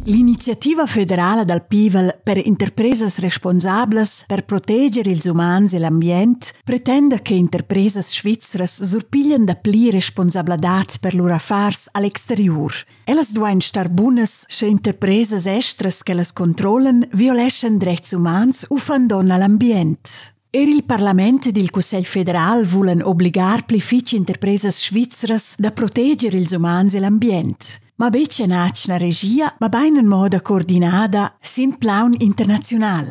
L'iniziativa federala dal pievel per interpresas responsablas per proteger ils umans e l'ambient pretenda che interpresas svizras surpiglian dapli responsabladad per lur affars a l'exteriur. Ellas duain star bunas, sche interpresas estras che las controllan violeschan dretgs umans u fan donn a l'ambient. Er il parlament ed il Cussegl federal vulan obligar pli fitg interpresas svizras da proteger ils umans e l'ambient. Ma betg en atgna regia, mabain en moda coordinada sin plaun internaziunal.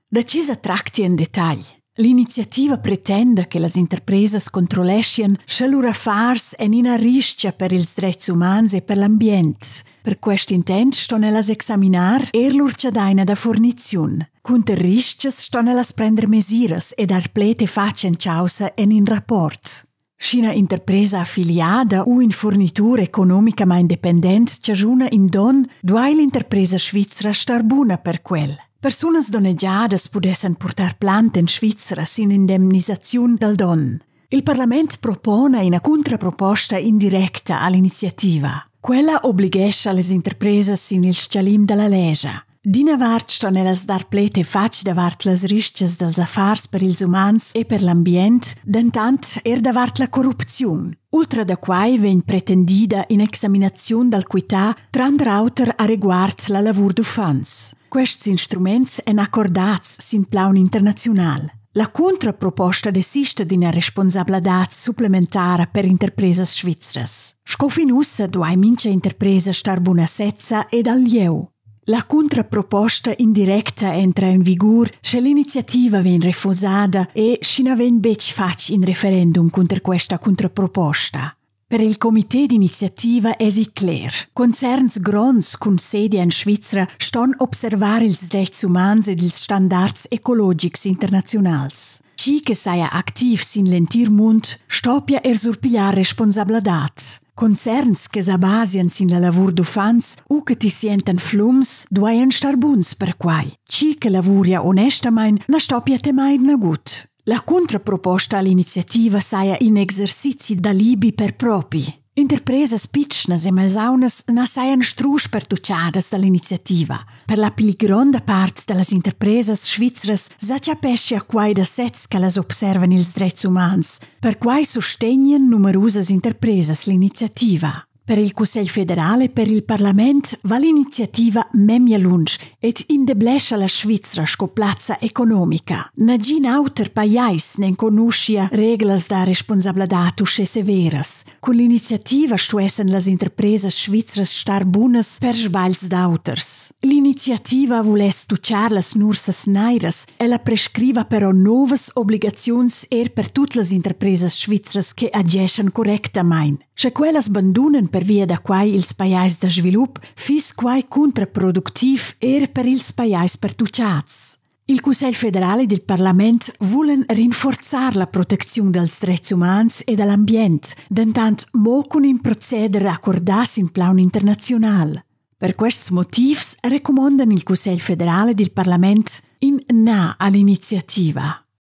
Da tge sa tracti en detagl? L'iniziativa pretenda che las interpresas controlleschian, sche lur affars èn ina ristga per ils dretgs umans e per l'ambient. Per quest intent ston ellas examinar er lur chadaina da furniziun. Cunter ristgas ston ellas prender mesiras e dar pled e fatg en chaussa en in rapport. Sch'ina interpresa affiliada u in furnitur economicamain dependent chaschuna in donn, duai l'interpresa svizra star buna per quel. Persunas donnegiadas pudessan purtar plant en Svizra sin indemnisaziun dal donn. Il parlament propona ina cuntraproposta indirecta all'iniziativa. Quella oblighescha las interpresas sin il stgalim da la lescha. D'ina vart ston ellas dar pled e fatg davart las ristgas dals affars per ils umans e per l'ambient, dentant er davart la corrupziun. Ultra da quai vegn pretendida in'examinaziun dal quità tranter auter areguard la lavur d'uffants. Quests instruments èn accordads sin plaun internaziunal. La cuntraproposta desista d'ina responsabladad supplementara per interpresas svizras. Sco fin ussa duai mintga interpresa star buna sezza ed al lieu. La cuntraproposta indirecta entra en vigur, sche l'iniziativa vegn refusada e sch'i na vegn betg fatg in referendum cunter questa cuntraproposta. Per il comité d'iniziativa èsi cler. Concerns gronds cun sedia en Svizra ston observar ils dretgs umans ed ils standards ecologics internaziunals. Chi che saja activ sin l'entir mund stoppia er surpigliar responsabladad. Concerns che sa basian sin la lavur d'uffants u che ti sientan flums duajan star buns per quai. Chi che lavuria onestamain na stoppia temair nagut. La cuntraproposta all'iniziativa saja in exercizi da libi per propi. Interpresas pitschnas e mesaunas na sajan strusch pertuchadas dall'iniziativa. Per la pli gronda part da las interpresas svizras sa chapeschia quai da sez ch'ellas observan ils dretgs umans. Perquai sustegnan numerusas interpresas l'iniziativa. Per il Cussegl federal e per il parlament va l'iniziativa memia lunsch ed indeblescha la Svizra sco plazza economica. Nagin auter pajais n'enconuschia reglas da responsabladad uschè severas. Cun l'iniziativa stuessan las interpresas svizras star bunas per sbagls d'auters. L'iniziativa vuless tuccar las nursas nairas. Ella prescriva però novas obligaziuns er per tut las interpresas svizras che ageschan correctamain. Sche quellas bandunan pervia da quai ils pajais da svilup, fiss quai cuntraproductiv er per ils pajais pertuchads. Il Cussegl federal ed il parlament vulan rinforzar la protecziun dals dretgs umans e da l'ambient, dentant mo cun in proceder accordà sin plaun internaziunal. Per quests motivs recumondan il Cussegl federal ed il parlament in na all'iniziativa.